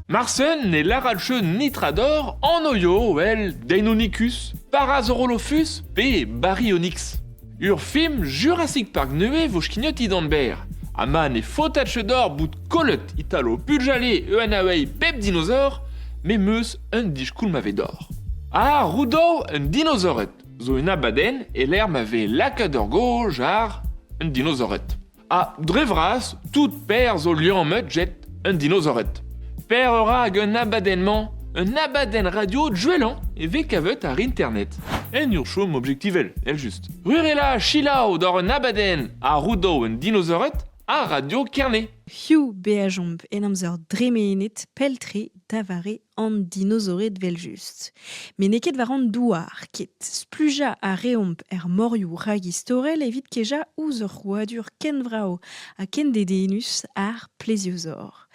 Marsen ne lârat nitrador anv el Deinonychus, Parasaurolophus pe Baryonyx. Ur film Jurassic Park nevez vo skignet dindan berr. Ha ma ne faotat ket deoc'h bout kollet e-tal ho pugale eun bep dinosaur, me 'meus un diskoulm avedoc'h. Ha Roudow un dinosaored zo un abadenn e-lec'h ma vez lakaet ur gaoj àr un dinosaored. Ha dre vras, tout perzh zo liammet get un dinosaored. Per a ra hag un abadenn-mañ, un abadenn radio duellañ e vez kavet àr internet. En ur chom objektivel, evel-just. Rurela selaou doc'h un abadenn a roudoù un dinosaored ha Radio Kerne. Hiziv beajomp en amzer dremenet pell-tre da vare an dinozored 'vel-just. Met n'eo ket war an douar, ket. Splujañ a reomp er morioù ragistorel evit kejañ ouzh ur c'hrouadur ken vrav ha ken dedennus ar plesiosaur.